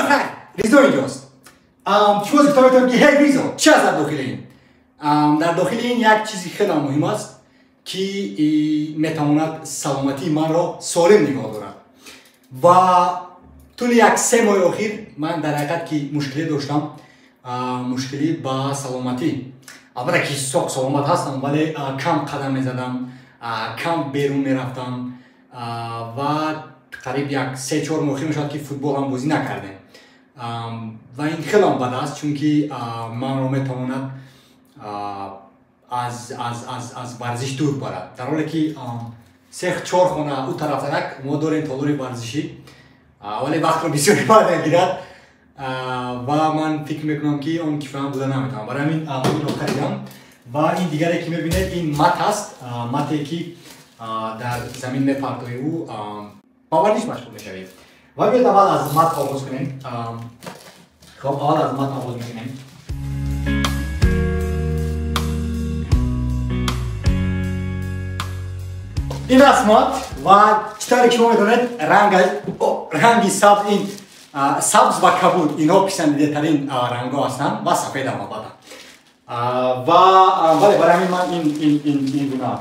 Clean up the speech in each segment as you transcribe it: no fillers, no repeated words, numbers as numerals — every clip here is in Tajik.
Шаб Ризо инҷост. Шумо гуфта метавонед ки ҳей Ризо, чӣ аст дар дохили ин? Дар дохили ин як чизи хеле муҳим аст ки метавонад саломатии манро солим нигоҳ дорад. Ва тӯли як се моҳи охир ман дар ҳақиқат ки мушкилӣ доштам, мушкилӣ ба саломатӣ. Албатта ки соқ саломат ҳастам, вале кам қадам мезадам, кам берун мерафтам ва қариб як се-чор моҳ охир мешавад ки футбол ҳам бозӣ накардем. Ва ин хеле бад аст, чунки манро метавонад аз варзиш дур барад. Дар ҳоле ки се-чор хона ӯ тарафтарак мо дорем толори варзишӣ, вале вақтро бисёр бад мегирад ва ман фикр мекунам ки он кифоям буда наметавонам. Барои ҳамин инро харидам. Ва ин дигаре ки мебинед ин мат аст, мате ки дар замин мепартоӣ ӯ ба варзиш машғул мешавӣ. Ва биёед аввал аз мат оғоз кунем. Хоб, аввал аз мат оғоз мекунем. Ин аст мат ва чӣ тавре ки шумо медонед ранги сабз, ин сабз ва кабуд инҳо писандидатарин рангҳо ҳастанд ва сафед ҳам албатта. Ва бале, барои ҳамин ман ин гуна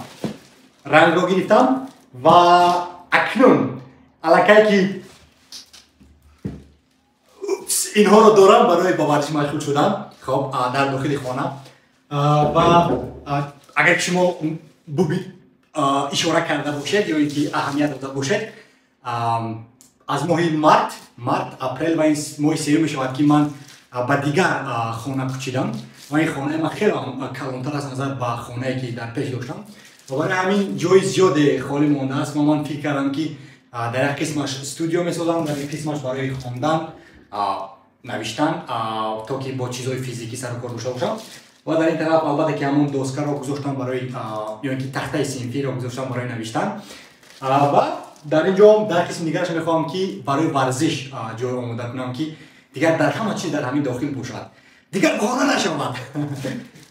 рангро гирифтам ва акнун аллакай ки инҳоро дорам барои ба варзиш машғул шудан, хоб, дар дохили хона. Ва агар шумо ишора карда бошед ё ин ки аҳамият дода бошед, аз моҳи март, апрел ва ин моҳи сеюм мешавад ки ман ба дигар хона кӯчидам ва ин хонаи ман хеле калонтар аст назар ба хонае ки дар пеш доштам ва барои ҳамин ҷои зиёде холӣ мондааст ва ман фикр кардам ки дар як қисмаш студио месозам, дар як қисмаш барои хондан, навиштан, то ки бо чизҳои физикӣ сару кор дошта бошам. Ва дар ин тараф албатта ки ҳамон доскаро гузоштам барои ё ин ки тахтаи синфиро гузоштам барои навиштан. Ва дар ин ҷо дар қисми дигараш мехоҳам ки барои варзиш ҷой омода кунам ки дигар дар ҳама чиз дар ҳамин дохил бошад, дигар баҳона нашавад.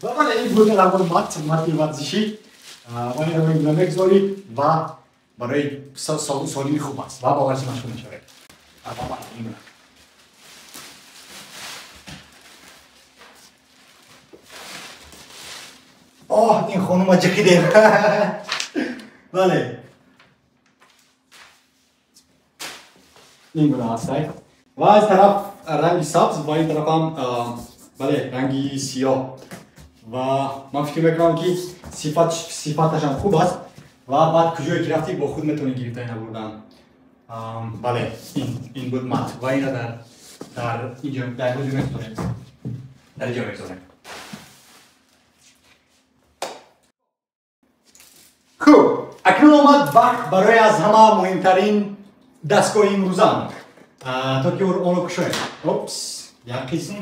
Ва бале, ин буд дар мавриди мати варзишӣ. Ва инро мегузорам, мегузорӣ ва барои солими хуб аст ва ба варзиш машғул мешавед. Оҳ, ин хонума ҷиқидем. Бале, ин гуна аст. Ва аз тараф ранги сабз ва ин тараф ҳам бале ранги сиёҳ. Ва ман фикр мекунам ки сифаташ ҳам хуб аст ва баъд куҷое ки рафтӣ бо худ метавонӣ гирифта ина бурдан. Бале, ин буд мат ва ина дар инҷо дар инҷо мегузорем. Дар инҷо мегузорем. Хуб, акнун омад вақт барои аз ҳама муҳимтарин дастгоҳи имрӯзам, то ки онро кушоем. Опс, як қисм.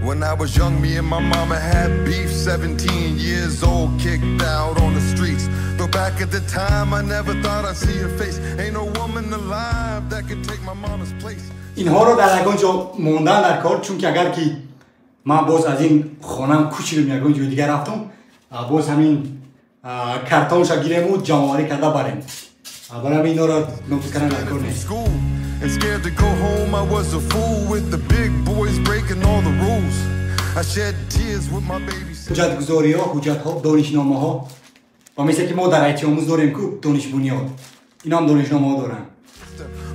When I was young, me and my mama had beef. 17 years old, kicked out on the streets. Though back at the time, I never thought I'd see her face. Ain't no woman alive that could take my mama's place. инҳоро дар ягон ҷо мондан дар кор, чунки агар ки ман боз аз ин хонам кӯчидам ягон ҷои дигар рафтам, боз ҳамин картонша гирему ҷамъоварӣ карда барем. Барои ҳамин инҳоро нобуд кардан дар кор нест. And scared to go home, I was a fool with the big boys breaking all the rules. I shed tears with my baby. ҳуҷҷатгузориҳо, ҳуҷҷатҳо, донишномаҳо ва мисли ки мо дар айтиомӯз дорем ку донишбунёд, ино ҳам донишномаҳо доранд.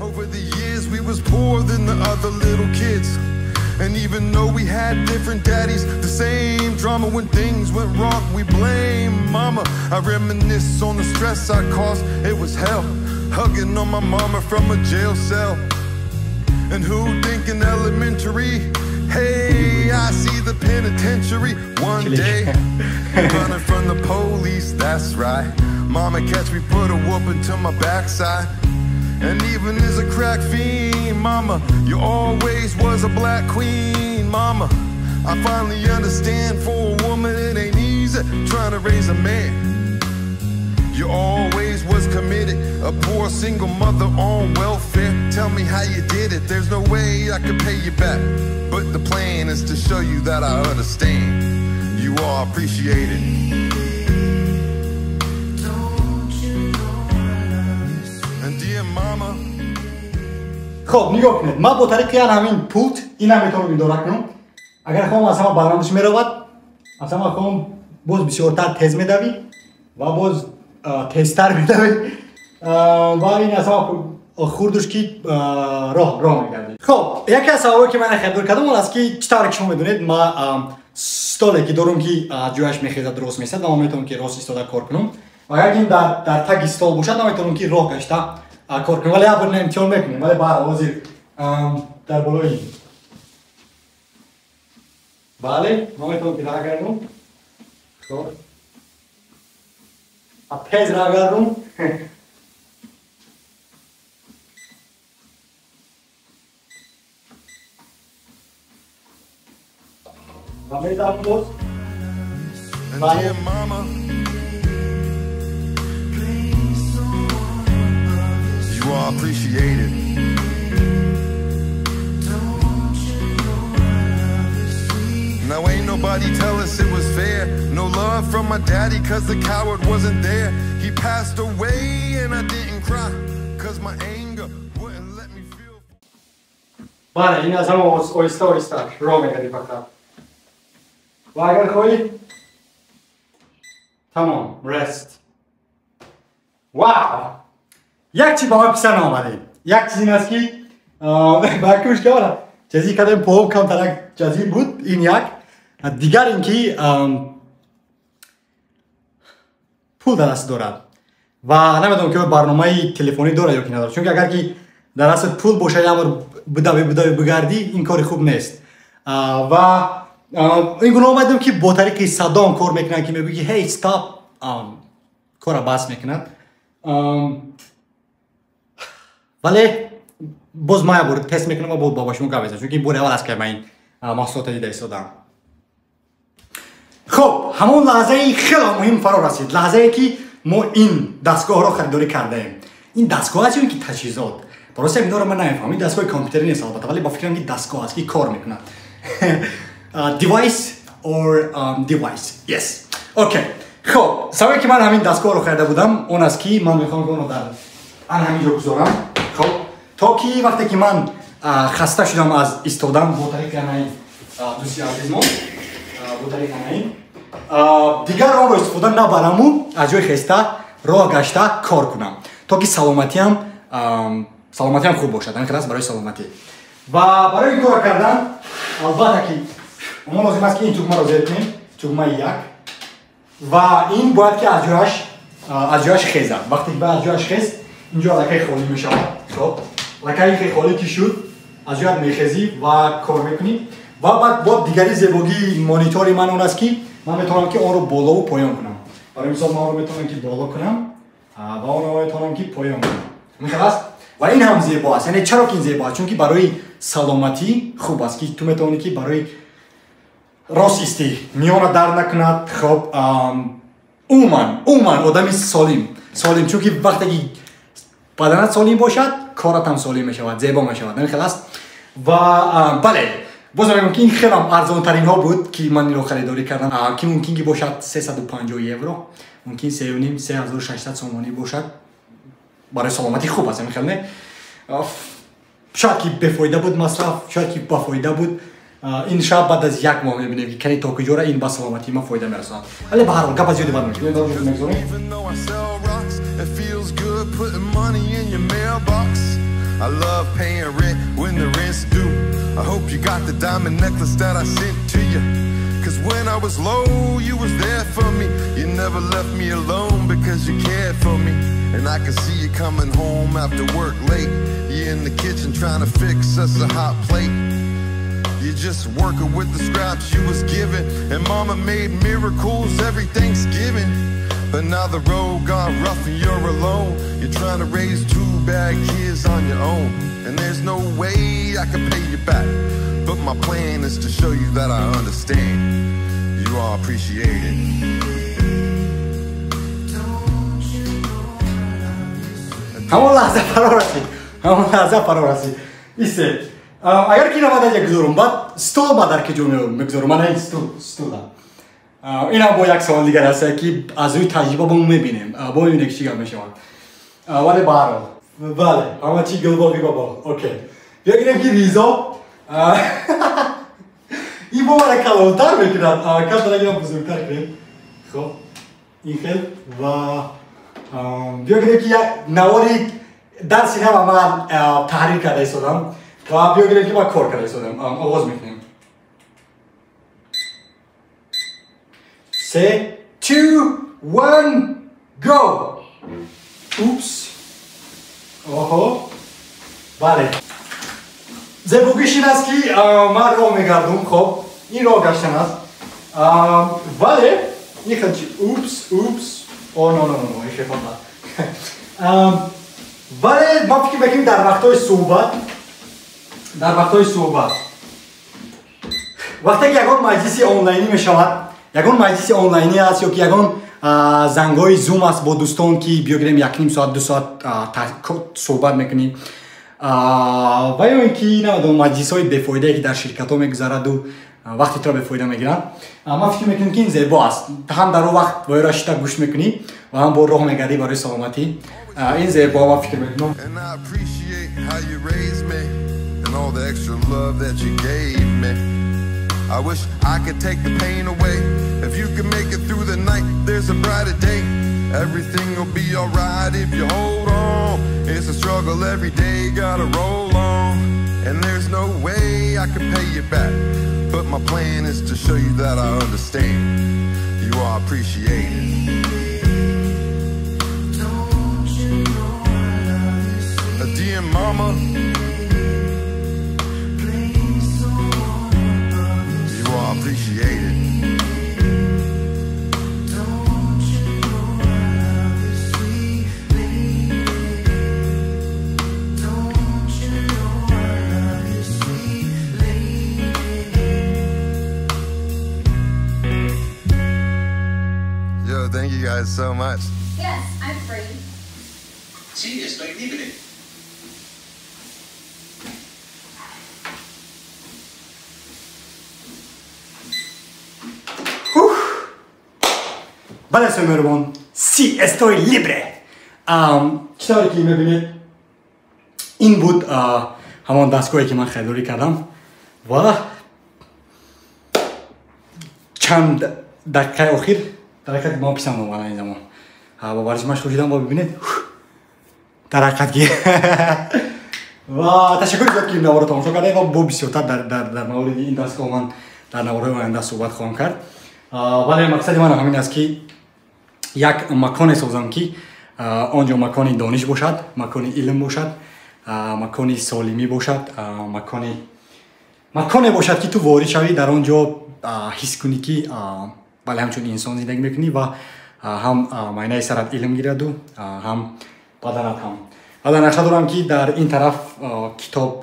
Over the years we was poorer than the other little kids. And even though we had different daddies, the same drama when things went wrong, we blame mama. I reminisce on the stress I caused, it was hell. Hugging on my mama from a jail cell. And who thinking elementary? Hey, I see the penitentiary one day. Running from the police, that's right. Mama catch me, put a whooping to my backside. And even as a crack fiend, mama, you always was a black queen, mama. I finally understand for a woman it ain't easy trying to raise a man. You always was committed, a poor single mother on welfare. Tell me how you did it, there's no way I could pay you back. But the plan is to show you that I understand. You are appreciated. Don't you know Хоб, нигоҳ кунед, ман бо тариқи ҳамин пулт ина метавонам идора кунам. Агар хоҳам аз ҳама баландаш меравад, аз ҳама хоҳам боз бисёртар тез медавӣ ва боз тезтар медавӣ ва ин аз ҳама хурдуш ки роҳ мегардӣ. Хоб, яке аз сабабҳое ки ман харидор кардам он аст ки чӣ тавре ки шумо медонед, ман столе ки дорам ки ҷояш мехезад, рост месад ва ман метавонам ки рост истода кор кунам. Ва агар ин дар таги стол бошад, ман метавонам ки роҳ гашта кор кунам. Вале як бор имтиҳон мекунем. Вале баҳр ҳозир дар болои бале, ман метавонам ки раҳ гардам. Хоб, тез раҳ гардам. ва мезанам боз. Dear mama, you are appreciated. Now ain't nobody tell us it was fair. No love from my daddy cause the coward wasn't there. He passed away and I didn't cry cause my anger wouldn't let me feel. Бале, ин аз ҳама оҳиста оҳиста роҳ мегардӣ фақат. Ва агар хоҳӣ тамом, rest. Вау! Як чиз ба ман писанд омаде. Як чиз ин аст ки ба кӯш кардам. Чизе кардем поҳом камтарак ҷазир буд, ин як. Дигар ин ки пул дар даст дорад ва намедонам ки барномаи телефонӣ дорад ё ки надорад. Чунки агар ки дар дастат пул бошад, як бор бидави бидави бигардӣ, ин кори хуб нест. Ва ин гуна омадем ки бо тариқи садом кор мекунанд ки мегӯӣ ки hey stop, кора бас мекунад. Вале боз ман як бор тест мекунам ва бо шумо гап мезанам, чунки ин бори аввал аст ки ман ин маҳсулотро дида истодам. Хоб, ҳамон лаҳзаи хеле муҳим фаро расид, лаҳзае ки мо ин дастгоҳро харидорӣ кардаем. Ин дастгоҳ аст ё ин ки таҷҳизот? Барои инро ман намефаҳмам. Ин дастгоҳи компютерӣ нест албатта, вале ба фикрам ки дастгоҳ аст ки кор мекунад. Device or device. Yes. Okay. Хоб, сабабе ки ман ҳамин дастгоҳро харида будам он аст ки ман мехоҳам ки онро дар ан ҳамин ҷо гузорам. Хоб, то ки вақте ки ман хаста шудам аз истодан бо тариқи ҳамин дӯсти азизмон, бо тариқи ҳамин дигар онро истифода набараму аз ҷои хеста роҳ гашта кор кунам, то ки саломатиам хуб бошад. Ҳамин хел аст барои саломатӣ. Ва барои ин корро кардан албатта ки мо лозим аст ки ин тугмаро зер кунем, тугмаи як, ва ин бояд ки аз ҷояш хезад. Вақте ки аз ҷояш хез, инҷо аллакай холӣ мешавад. Хоб, аллакай холӣ ки шуд, аз ҷоят мехезӣ ва кор мекунӣ. Ва баъд бо дигари зебогии монитори ман он аст ки ман метавонам ки онро болову поён кунам. Барои мисол ман онро метавонам ки боло кунам ва онро метавонам ки поён кунам. Ҳамин хел аст. Ва ин ҳам зебо аст. Яъне чаро ки ин зебо аст? Чунки барои саломатӣ хуб аст ки ту метавонӣ ки барои рост истӣ, миёна дард накунад. Хоб, умуман одами солим, чунки вақте ки баданат солим бошад, корат ҳам солим мешавад, зебо мешавад. Ҳамин хел аст. Ва бале, боз мегӯям ки ин хелам арзонтаринҳо буд ки ман инро харидорӣ кардам, ки мумкин ки бошад 350 евро, мумкин 3,5 3600 сомонӣ бошад. Барои саломатӣ хуб аст, ҳамин хел не? Шояд ки бефоида буд масраф, шояд ки бафоида буд. Ин шаб баъд аз як моҳ мебинем ки кани то куҷора ин ба саломатии ман фоида мерасонад. Вале ба ҳар ҳол гап аз зиёди бад мегузорем. I love paying rent when the rent's due. I hope you got the diamond necklace that I sent to you. Cause when I was low, you was there for me. You never left me alone because you cared for me. And I can see you coming home after work late. You're in the kitchen trying to fix us a hot plate. You're just working with the scraps you was given. And mama made miracles every Thanksgiving. But now the road got rough and you're alone. You're trying to raise two bad kids on your own. And there's no way I can pay you back. But my plan is to show you that I understand. You are appreciated. ҳамон лаҳза фаро расид, ҳамон лаҳза фаро расид. Исе, агар ки навад як гузорум, баъд стол ба дар ки ҷо мегузорум? Мана ин стула. Ин ҳам бо як савол дигар аст ки аз рӯи таҷриба бо мебинем, бо мебинем ки чӣ гап мешавад. Вале ба ҳар ҳол, бале, ҳама чи гулбоғи ба боғ. Окей. Биё гирем ки Ризо ин бовара калонтар мекунад. Камтар гирам бузургтар кунем. Хоб, ин хел ва биё гирем ки як навори дарси нава ман таҳрир карда истодам ва биё гирем ки ман кор карда истодам. Оғоз мекунем. 3, 2, 1, go! Упс! Оҳо! Бале. Зебогиш ин аст ки ман роҳ мегардум, хоб, ин роҳ гаштан аст. Вале ин хел чи упс, упс, о но но но, ин хел фақат. Вале ман фикр мекунем дар вақтҳои суҳбат, вақте ки ягон маҷлиси онлайнӣ мешавад, ягон маҷлиси онлайнӣ аст ё ки ягон зангҳои зум аст бо дӯстон ки биё гирем 1.5 соат, 2 соат суҳбат мекунӣ, ва ё ин ки намедонам маҷлисҳои бефоидае ки дар ширкатҳо мегузараду вақти туро бефоида мегиранд, ман фикр мекунам ки ин зебо аст. Ҳам дар он вақт воёра шита гӯш мекунӣ ва ҳам бо роҳ мегардӣ барои саломатӣ. Ин зебо ман фикр мекунам. I wish I could take the pain away. If you can make it through the night, there's a brighter day. Everything will be alright if you hold on. It's a struggle every day, gotta roll on. And there's no way I can pay you back, but my plan is to show you that I understand. You are appreciated. A dear mama, you are appreciated. Don't you know I love you, sweet lady? Don't you know I love you, sweet lady? Yo, thank you guys so much. Yes, I'm free. Sí, estoy libre. Бале, меҳрубон, sí, estoy libre. Чӣ тавре ки мебинед, ин буд ҳамон дастгоҳе ки ман харидорӣ кардам ва чанд дақиқаи охир дар ҳақиқат ба ман писанд омад ин замон. Бо варзиш машғул шудам ва бибинед, дар ҳақиқат ки ва ташаккури зиёд ки ин наворро тамошо кардед ва бо бисёртар дар мавриди ин дастгоҳ ман дар наворҳои оянда суҳбат хоҳам кард. Вале мақсади ман ҳамин аст ки як маконе созам ки он ҷо макони дониш бошад, макони илм бошад, макони солимӣ бошад, маконе бошад ки ту ворид шавӣ, дар он ҷо ҳис кунӣ ки бале ҳамчун инсон зиндагӣ мекунӣ ва ҳам майнаи сарат илм гираду, ҳам баданат ҳам. Ва дар нақша дорам ки дар ин тараф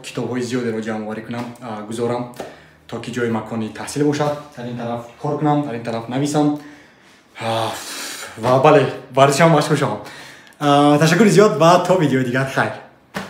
китобҳои зиёдеро ҷамъоварӣ кунам, гузорам то ки ҷои макони таҳсил бошад, дар ин тараф кор кунам, дар ин тараф нависам ва бале варзишам машғул шавам. Ташаккури зиёд ва то видеои дигар, хайр.